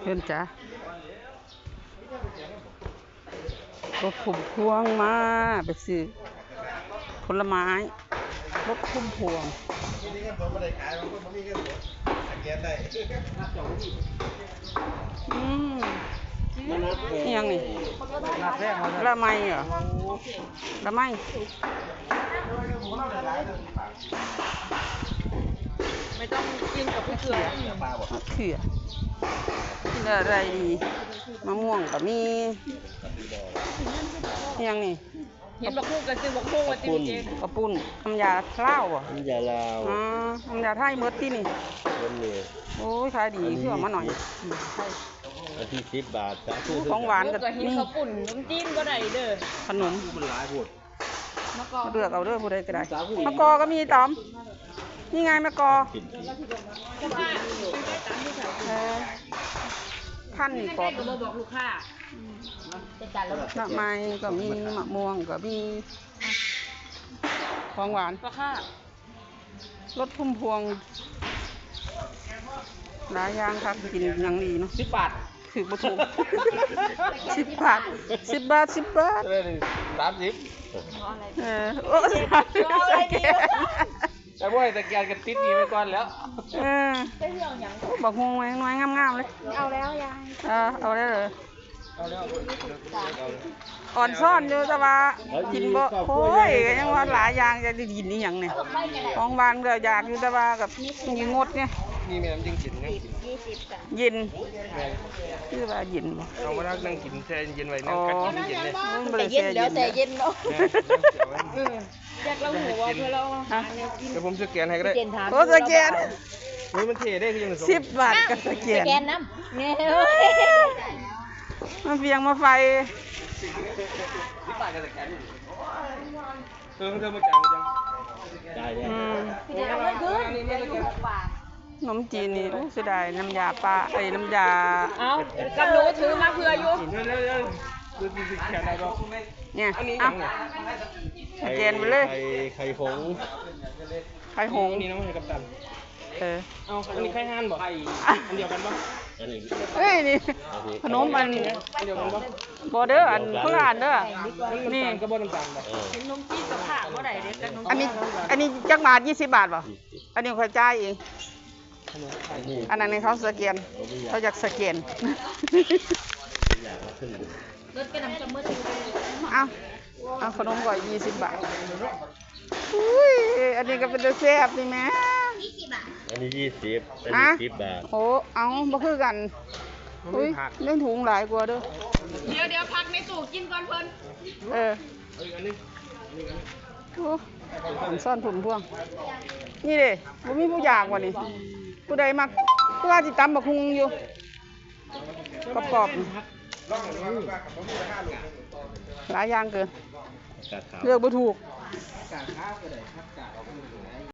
ເພິ່ນຈ້າ ລົດພຸ້ມພວງມາ ໄປຊື້ຜົນລະໄມ້ ລົດພຸ້ມພວງ ອືມ ອີ່ຫຍັງນີ້ ລະໄມ້ເຫາ? ລະໄມ້ ໄມ່ຕ້ອງກິນກັບເຂືອ ມະເຂືອ ກິນອະໄລດີ ມະມ່ວງກໍມີ ອີ່ຫຍັງນີ້ ເຫັນບັກຫຸ່ງກໍຊື້ບັກຫຸ່ງວ່າຕິ ເຈັດ ເຂົ້າປຸ້ນ ນ້ຳຢາລາວບໍ? ນ້ຳຢາລາວ ອໍ ນ້ຳຢາໄທໝົດຕິນີ້ ເບິດນີ້ ໂອ້ຍ ຂາຍດີ ອັນນີ້ ຄືເອົາມາໜ້ອຍ ສິບ ອັນນີ້ສິບບາດ ສາທຸ ຂອງຫວານກໍມີ ເຫັນເຂົ້າປຸ້ນ ໜົມຈີນບໍ່ໄດ້ເດີ ຂະໜົມ ມັນຫຼາຍໂພດ ມາເລືອກເອົາເດີ ຜູ້ໃດກໍໄດ້ ມະກອກກໍມີຕອມ ນີ້ໄງມະກອກ ເອີ ພັນນີ້ກອກ ໜໍ່ໄມ້ກໍມີ ມະມ່ວງກໍມີ ຂອງຫວານ ລົດພຸ້ມພວງ ຫຼາຍຢ່າງຄັກ ກິນຫຍັງດີເນາະ ສິບບາດ ຖືກບໍ່ຖືກ ສິບບາດ ສິບບາດ ສິບບາດ ເອີ ສາມສິບ ເອີ ໂອ້ ສາມສິບ ເອົາໄວ້ດີ ແຕ່ບໍ່ໃຫ້ສະແກນກໍຕິດໜີໄວ້ກ່ອນແລ້ວ ເອີ ໂອ້ ບັກຫຸ່ງໜ່ວຍງາມໆເລີຍ ເອົາແລ້ວຍາຍ ເອີ ເອົາແລ້ວເລີຍ ອ່ອນຊ້ອນຢູ່ ແຕ່ວ່າກິນບໍ່ ໂອ້ຍ ກໍຍັງວ່າຫຼາຍຢ່າງ ຈະໄດ້ກິນອີ່ຫຍັງນີ້ ຂອງຫວານກໍຢາກຢູ່ ແຕ່ວ່າກໍຍັງງົດໄງ ນີ້ແມ່ນ ມັນຈຶ່ງເຢັນ ຍັງກິນ ເຢັນ ແມ່ນ ຄືວ່າເຢັນບໍ່ ເອົາມານັ່ງກິນແຊ່ເຢັນໄວ້ ນັ່ງກັດກິນເຢັນເດ້ ມັນບໍ່ໄດ້ແຊ່ເຢັນ ແຕ່ເຢັນເນາະ ແມ່ນ ຢາກລອງຮູ້ວ່າເພື່ອລາວຫາແນວກິນ ດຽວຜົມສະແກນໃຫ້ກໍໄດ້ ໂອ້ ສະແກນ ໂອ້ຍ ມັນເທ່ເດ້ ຄືຈັ່ງ ສິບບາດກໍສະແກນ ສະແກນນຳ ແມ່ ມາຟຽງມາໄຟ ເອີ ເດີມາຈ່າຍ ຈ່າຍແລ້ວ ອືມ ເອົາເງິນຄືນ ອັນນີ້ມາສະແກນ ໜົມຈີນນີ້ ໂອ້ ເສຍດາຍ ນ້ຳຢາປາ ເອີຍ ນ້ຳຢາ ເອົາ ກັບໜູຖືມາເພື່ອຢູ່ ເດີໆໆ ນີ້ ອັນນີ້ຫຍັງນີ້ ສະແກນໄປເລີຍ ໄຂ່ ໄຂ່ ໄຂ່ຫົງ ໄຂ່ຫົງ ນີ້ນຳໃຫ້ກັບຕັນ ເອີ ເອົາ ອັນນີ້ໄຂ່ຫ່ານບໍ່ ອັນດຽວກັນບໍ່ ອັນນີ້ ເອີຍ ນີ້ ອັນນີ້ ຂະໜົມອັນ ອັນດຽວກັນບໍ່ ບໍ່ເດີ ອັນຄົນລະອັນເດີ ນີ້ ນ້ຳຕານກັບບໍ່ນ້ຳຕານບໍ່ ເອີ ກິນໜົມຈີນກັບຂ້າວບໍ່ໄດ້ເດ້ ກັບໜົມ ອັນນີ້ ອັນນີ້ຈັກບາດ ຍີ່ສິບບາດບໍ່ ອັນນີ້ຂ້ອຍຈ່າຍເອງ ອັນນັ້ນໃຫ້ເຂົາສະແກນ ເຂົາຢາກສະແກນ ເອົາ ເອົາຂະໜົມຂ້ອຍ ຍີ່ສິບບາດ ອຸ້ຍ ອັນນີ້ກໍເປັນຕາແຊບນີ້ແມ່ ອັນນີ້ ຍີ່ສິບ ອັນນີ້ ສິບບາດ ໂອ້ ເອົາ ບໍ່ຄືກັນ ອຸ້ຍ ໃນຖົງຫຼາຍກວ່າເດີ ດຽວໆ ພັກໃນຕູ້ກິນກ່ອນເພິ່ນ ເອີ ໂອ້ ອອນຊອນພຸ້ນພວງ ນີ້ເດ້ ບໍ່ມີຜູ້ຢາກວ່ານີ້ ຜູ້ໃດມັກ ຄືວ່າຊິຕຳບັກຫຸ່ງຢູ່ ກອບໆ ຫຼາຍຢ່າງເກີນ ເລືອກບໍ່ຖືກ